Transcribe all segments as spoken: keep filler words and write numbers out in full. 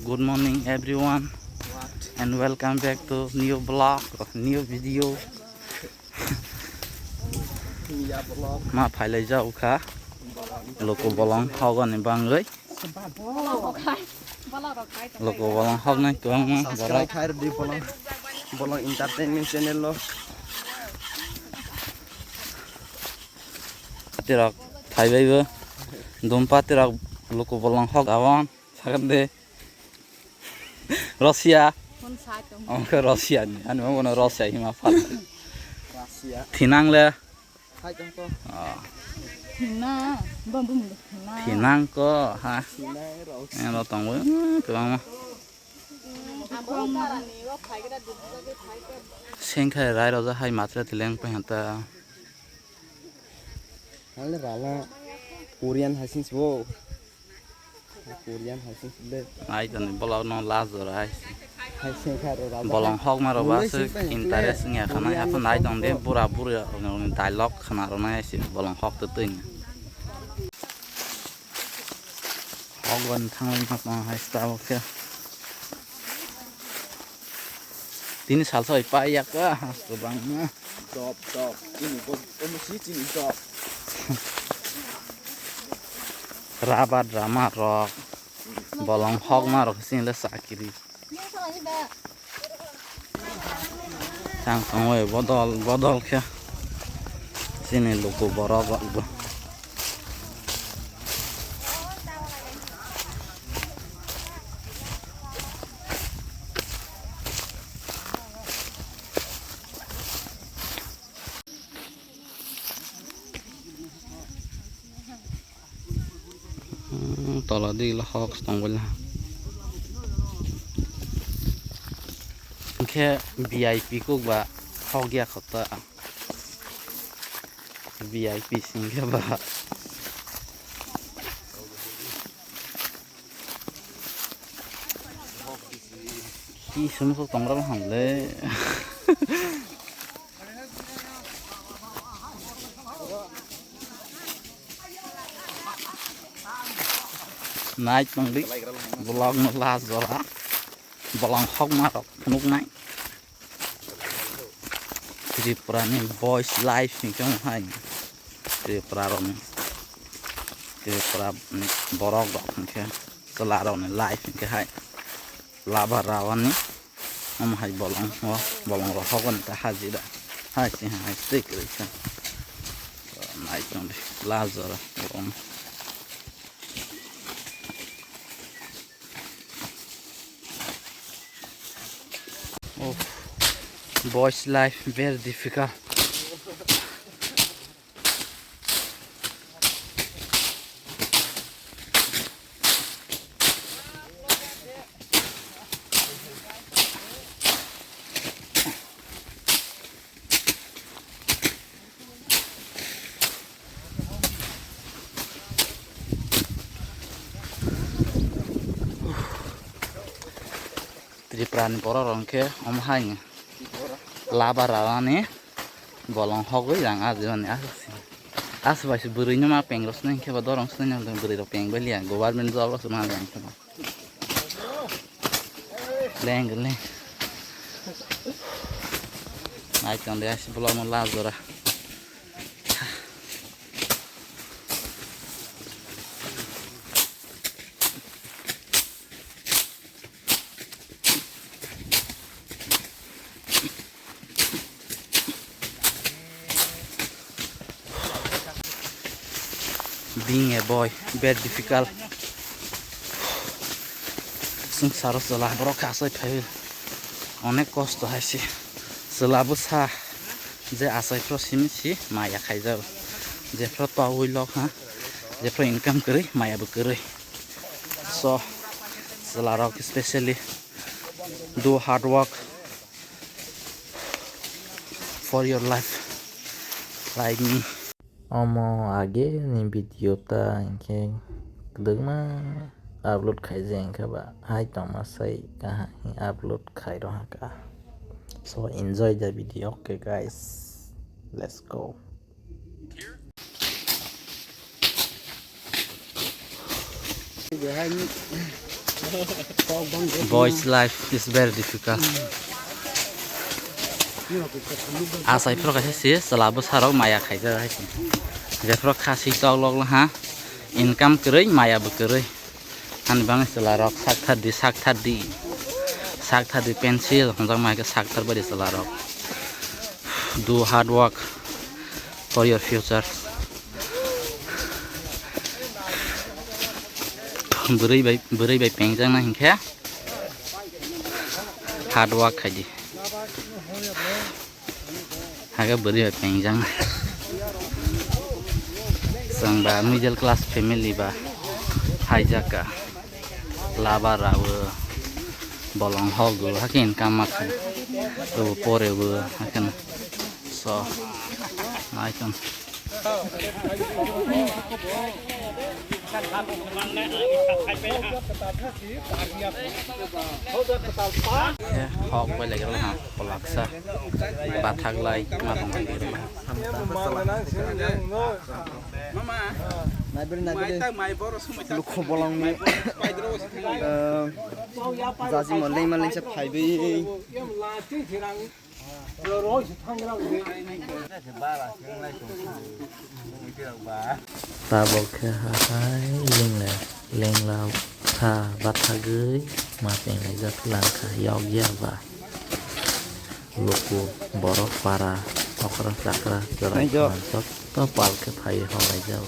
Good morning everyone and welcome back to new vlog, new video. Ma phailai ja ukha. Loko bolong hogani bangwi. Loko bolong hoknai kwbangma borok. Subscribe khai rwdi bolong, bolong entertainment channel o. Tirok phaibai bo. Dumpa tirok loko bolong hok abon. Sakande. Russia. Phone sai tong. Omo khe Russia ni. Ani omo no Russia hima phan. Russia. Thinang le. Hai tong to. Ah. Thina, bom bom thina. Thinang ko ha. Thinang rok. Eno tong bo. Hmm, kwbangma. Sengkha rai roja hai matra tileng pai hanta. Hale rala Korean hai sing bo. Korean hai sing de. Nai toni bolong no last jora hai. Hai sing kha ro rala. Bolong hok ma ro ba se interest nge khana ya phan nai tong de bura bura ni dialogue khana ro nai se bolong hok te twi. Hok ban thang lai ma hai sta bo khe. Tini salsa bai pai yak ka kwbangma. Chop, chop. Chini bo, omo si chini chop. Rubber drama rok. Bolong hok ma rok sini le sakiri. Chang tong bai bodol, bodol khe. Chini luku borok rok bo. Hmm, tola di lo hok tong bwla. Hwnkhe V I P kok ba hok ya kho ta. V I P singkhe ba. Ki sumsok tongra bwkhang le. Nai tongdi vlog no last jora bolong hokma rok phunuknai. Tripura ni boys life hingke hai Tripura rok ni Tripura ni borok rok hingke chwla rok ni life hingke hai laba rawani omo hai bolong o bolong rok hogo ni ta hajira hai se hai se kwrwi kha nai tong di last jora borok no. Oh, boys life very difficult. Tripura ni borok rok khe omo hai laba rawani bolong hogwi rang ajimani aswk se aswk bai se bwrwi no ma peng rw swnai khe ba dorong swnai bwrwi rok peng bai liya government job rok se ma jang khe ba. Leng leng. Nai tong de asi bolong no last jora. Being a boy, very difficult. Swng saro chwla borok khe asai phai onek kosto hai se. Chwla bwsa je asai phro simi si maya khaijak. Jephro togwi lok ha, jephro income kwrwi, maya bo kwrwi. So, chwla rok specially do hard work for your life like me. Omo age ni video ta hinkhe kwdwkma upload khaijak hinkhe ba hai tongma sai kaham upload khairo haka. So enjoy the video, okay guys, let's go. Bahai ni Boys life is very difficult. Asai phoro kaisa si chwla bwsarok maya khaijak hai se. Jephuru khasi tok lok ha income kwrwi maya bo kwrwi. Ani bangwi chwla rok sak thar di, sak thar di. Sak thar di pencil, hwnjak ma hai khe sak thar bai di chwla rok. Do hard work for your future. Bwrwi bai, bwrwi bai pengjak na hinkhe hard work khai di. Haga bwrwi bai pengjak. Chwng ba middle class family ba haijak ka. Laba rawo bolong hogo hakin kama kha. To pore bo hakin so naiton. Hok bai lai ha, kolaksa bathak lai ma tong lai. Naibiri naibiri lukho bolong ni jaji mo lengma lengsa phaibi. Tabok khe hahai lengla lengla kha bathagwi ma tenglaijak langkha yokya ba. Luku borok para okra chakra chwrai joto pal khe phaiwi holaijak.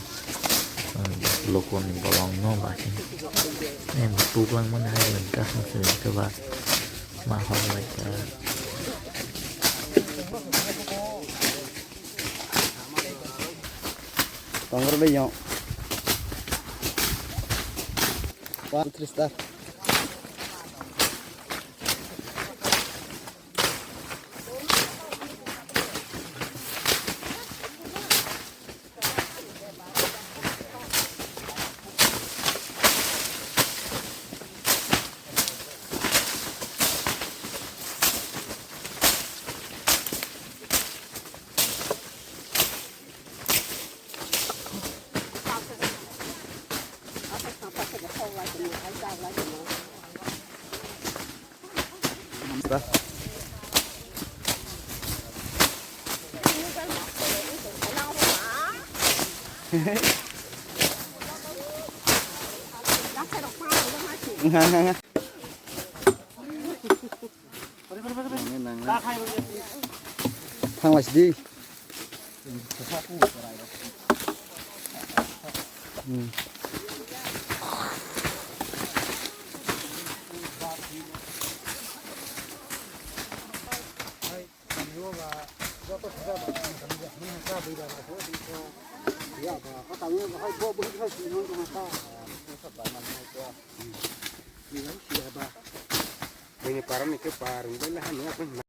Lukuni bolong no ba khe em tuklangmani hai lengkha hwnkhe ba ma holaijak. Tongor bai yong. One, three, start. Thanglaisidi. Bini parani ke parung bai lah, anu apa?